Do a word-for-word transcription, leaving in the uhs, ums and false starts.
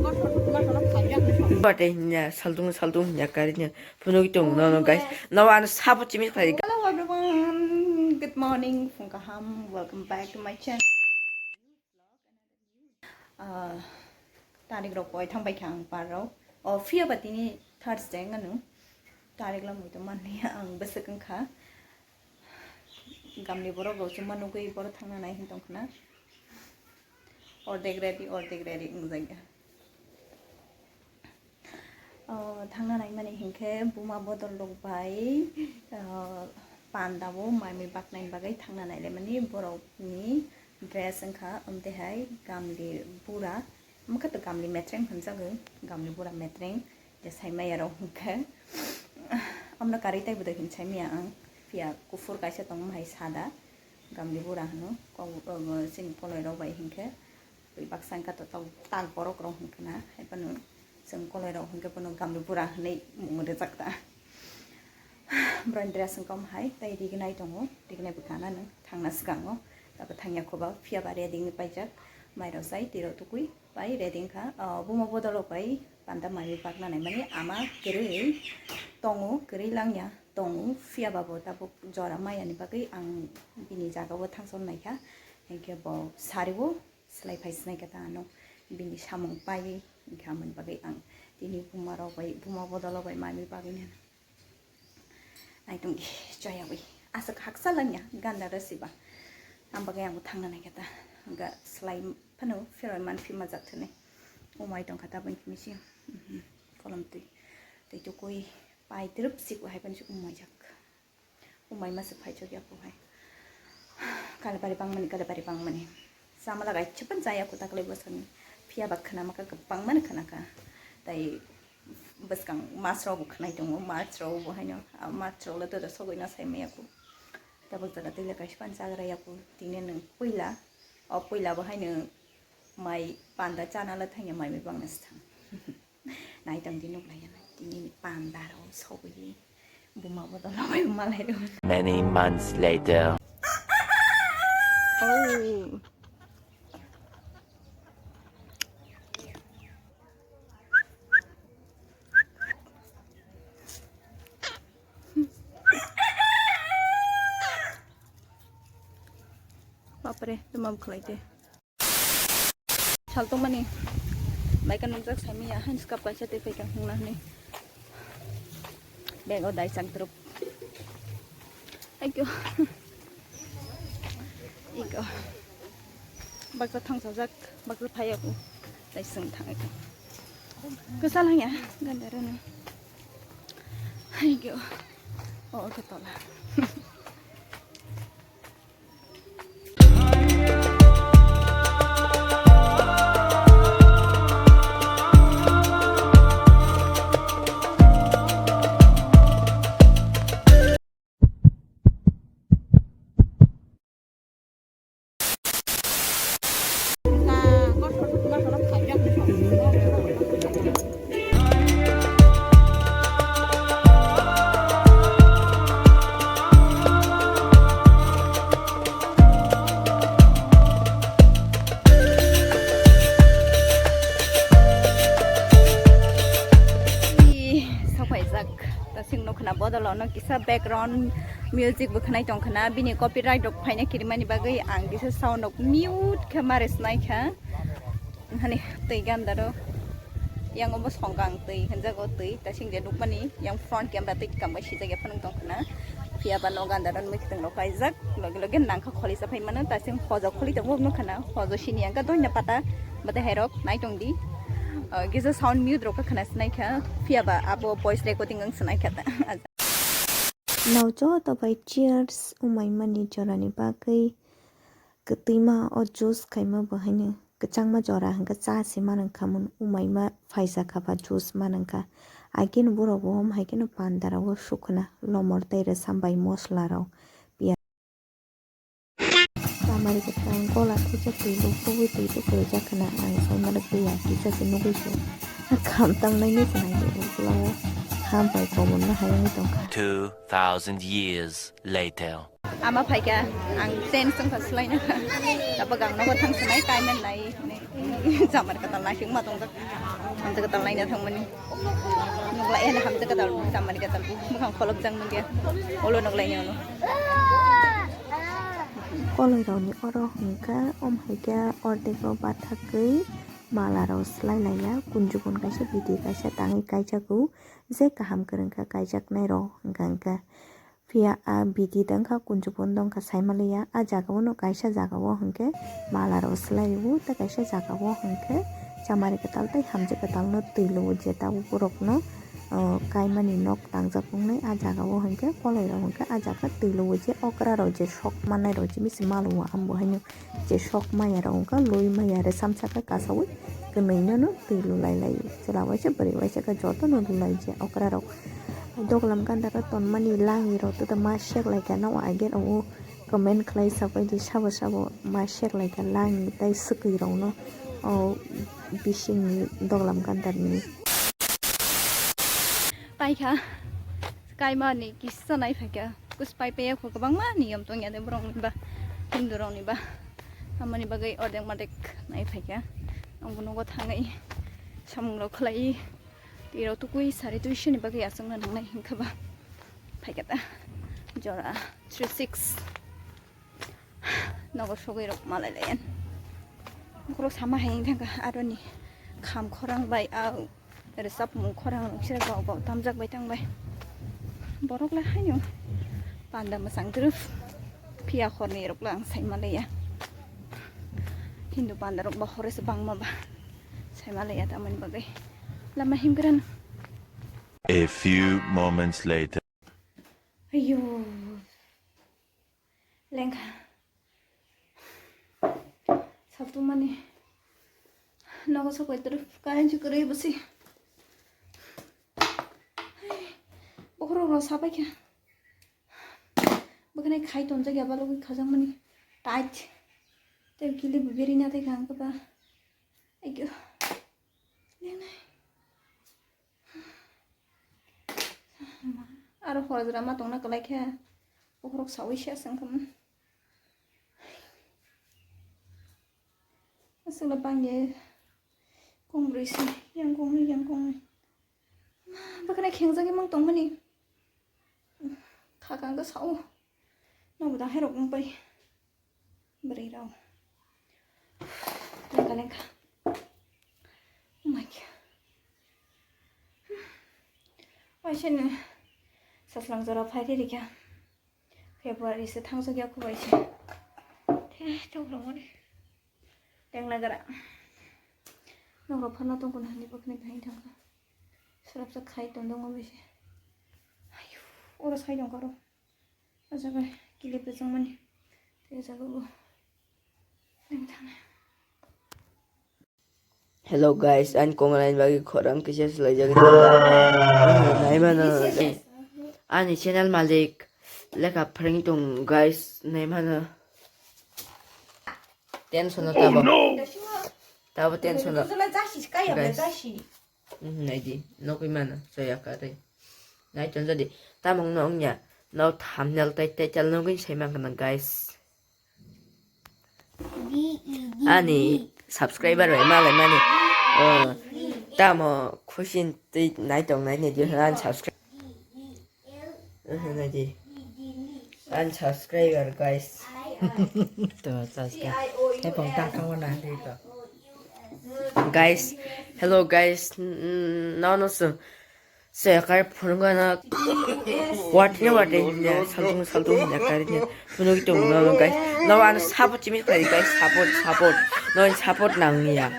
Bate hinya, saltung saltung hinya kari hinya. Phunugwi tong no, no, guys. No, ano sabo chimi khlai. Hello everyone, good morning, phung kaham, welcome back to my channel. Ah, tarik rok poi thang bai kha ang par rok. O, phiya ba tini Thursday wngkha no. Tarik lamwi tong manliya ang bwswk wngkha. Gamni borok rok chuma nugwi borok thangna nai hin tong khna. Ordek ready, ordek ready wngjakya. O, thangna naimani hinkhe buma bodol rok bai, o, panda bo mai mui baknai bagwi thangna nailaimani borokni dress wngkha, amtwi hai gamli bura, wngkha to gamli metreng hinjago, gamli bura metreng je saimaya rok hinkhe. Amno karwi tei bwdai hin saimaya ang, phiya kuphur kaisa tongma hai sada, gamli bura hino, kok, o, chini koloi rok bai hinkhe. Twi baksa wngkha to tok tak borok rok hwnkhe na, hai phano chwng koloi rok hwnkhe bono gamli bura hwnwi mung rijak ta. Boroni dress wngkha omo hai tei rignai tongo, rignai bo kana no thangna swkango, tabuk thangya kho ba phiya ba ready wngwi paijak, mai rok sai twi rok tukui pai ready wngkha. O buma bodol rok bai panda mai bai bakna nai mani ama kwrwi tongo, kwrwi langya tongo, phiya ba bo tabuk jora maya ni bagwi ang bini jaga o thangsa naikha, hinkhe bo sari o. Slai phai sinai khe ta ano bini samung pai hinkhe amoni bagwi ang tini buma rok bai, buma bodol rok bai manwi bagwi nai. Naitung di choya bai aswk haksa langya ganda rw siba. Ang bagwi ang bo thangna nai khe ta. Hwnkhe slai phano phiroi man phi ma jak thani. Umai tong kha ta bini misi. Mhm. Kolom twi. Twi tukui pai twrwp sik hai phano se umai jak. Umai masa phaichok ya ko hai. Kalabari bangmani, kalabari bangmani. Samala gai chipan jaya ko taklai bosani. Phiya ba khna maka bangmani khna ka. Tai bwskang mas rok bo khnai tongo, mas rok bo haino. A mas rok le to sogwi na sai maya ko. Tabuk jala tei le kaisa pan chagra ya ko. Tini nung puila. O puila bo haino mai panda chana le thangya mai mai bangna se thang. Naitong di nuklai ya, tini ni panda rok sogwi buma bodol rok bai malai rw. Many months later. Oh. Bapre, tuma bukhlai te. Saltongmani bai ka nukjak saimanya, han skap kaisa tei phaikha hwnna hwnwi. Bag o dai chang twrwk. Aikyo. Iko. Baksa thangsajak, baksa phaiya ko. Tai swng thang iko. Kwsa langya, ganda rano. Aikyo. O, o, khe tola. Ih, sokhaijak. Tasing nukna bodol ono kisa background music bo khwnai tong khna. Bini copyright rok phaina kirimani bagwi ang kisa sound rok mute khe mare swnai kha. Hani twi gandaro. Yang obo songkang twi hinjago twi. Tasing je nukmani yang front camera twi kambai sijak ya phano tong khna. Phiya ba no gandaro mui khitang rok kaijak. Loge loge nangkha kholi sa phai mano, ta sing hojo kholi tongo nukha na, hojo sini ang ka doina pata, bate hai rok nai tong di. Ah, kisa sound mute rok kha khna sinai kha, phiya ba abo voice recording ang sinai kha ta. Nao joto bai cheers, umai mani jora ni bagwi kwtwima o juice khaima bo haino. Kwchangma jora hwnkhe cha se manang kha mun, umaima phaisa kha ba juice manang kha. Haikhe no borok bo hom haikhe no panda rogo sukhna lomor tei rwsam bai mosola rok, piyaj. Tamari kwthang gola thwicha twi bo kubui twi bo kwrwijak khna ang saimano twi ya kisa se nugui se. Kham tangnai ni se nai tongmo ukulao. Hambai komorno hai wngwi tongkha. Two thousand years later. Ama phaikha, ang change wngkha swlaina. Tabuk ang nogo thang swnai, time and nai hinwi chamari kwtal naisingma tongjak. Hamjak kwtal naina thangmani. Nukla ena hamjak kwtal, chamari kwtal. Mukhang kholopjak nukya. Olo nuklaini ono. Koloirokni oro hwnkha, om haikhe ordego bathakgwi malarok swlai laiya. Kunjukun kaisa bidi kaisa tangwi kaijago. Je kaham kwrwngkha kaijaknairok hwnkha hwnkhe. Phiya a bidi dangkha, kunjukun dongkha saimaliya. A jagao no kaisa jagao hwnkhe malarok swlai rwo, tei kaisa jagao hwnkhe chamari kwtal tei hamjak kwtal no twi luo, je tabuk borok no, o, kaimani nok tangjak wngnai. A jagao hwnkhe koloirok hwnkhe a jaga twi luo, je okra rok je sok mannai rok je misi maluo, ambo haino je sok maya rok wngkha, lui maya rwchapsa khe kasaui kwnwi no no twi lulai lai. Chwla waisa bwrwi waisa khe joto no lulai je okra rok. Doglam ganda rok tonmani langi rok tei ma sek lai kha no, again o comment khlai sabai di, sabo sabo ma sek lai kha langi tei swkwi rok no o bisingni doglam ganda ni. Paikha kaimani kisa nai phaikha. Kus pai paya kho kwbangma niyom tongya de borok ni ba, Hindu rok ni ba. Amoni bagwi odek madek nai phaikha. Ang bo nogo thangwi samung rok khlai, twi rok tukui sari twi sini bagwi aswk na nangnai hinkha ba. Phaikha ta jora three six. Nogo sogwi rok malai layan. Bokhorok sama hai wng thangkha aroni kham khorang bai a rwchapmung khorang rok se gao gao tamjak bai tang bai. Borok le haino panda mwchang twrwk phiya horni rok le ang sai ma laiya. Hindu panda rok ba horo se bangma ba sai ma laiya tamoni bagwi lama himgran. A few moments later. Ayo. Lengkha. Saltumani. Nogo sok bai twrwk, current si kwrwi bwsi. Bokhorok rw sabai kha. Bwkhwnai khai tonjak ya balugwi khajakmani. Tight. Tei kili beri na tei kha ang khe ba. Ayo. Lenai. Aro hor jora ma tongna kwlai khe bokhorok saui se aswk wngkha. Aswkla bangya kong brwi se, yang kong nwi, yang kong nwi. Ma, bwkhwnai khengjagwi mang tongmani. Khakang khe sao. Nobo da hai rok wng pai. Bwrwi rok. Lengkha lengkha. Oh my God. Waisani saslang jora phai rikha. February se thangjak ya khubai se. Te chok rwmani. Tengla gara. Nok rok phano tongkon hani bwkhwnai phai thangkha. Swrapsa khai tongdong bai se. Ayu, oro sai tongkha ro. O jaga kilip rijak mani. Tei o jaga bo. Nang thang. Hello guys, ani kongnaini bagwi khorang kisa swlaijagwi tongkha. Naimano ani channel malik lekha phrwngwi tong guys, naimano. Tension no tabo. Tabo tension no. Guys. Mhm, naidi, nokwi mano, soya kare. Nai ton jadi, tamung no ongya, no thumbnail tai title nogwi sai mankha guys. Ani subscriber bai malai mani. Oh, tamo khusin tei nai tong nai ni di han subscribe. Unsubscriber guys. To saska. Tepong tangkang wana di to. Guys, hello guys. No no so. Se kar phunukana. What ne what ne saltung saltung ne kar ne. Phunuk tong no no guys. No an support chimi kari guys, support support. No support nang ya.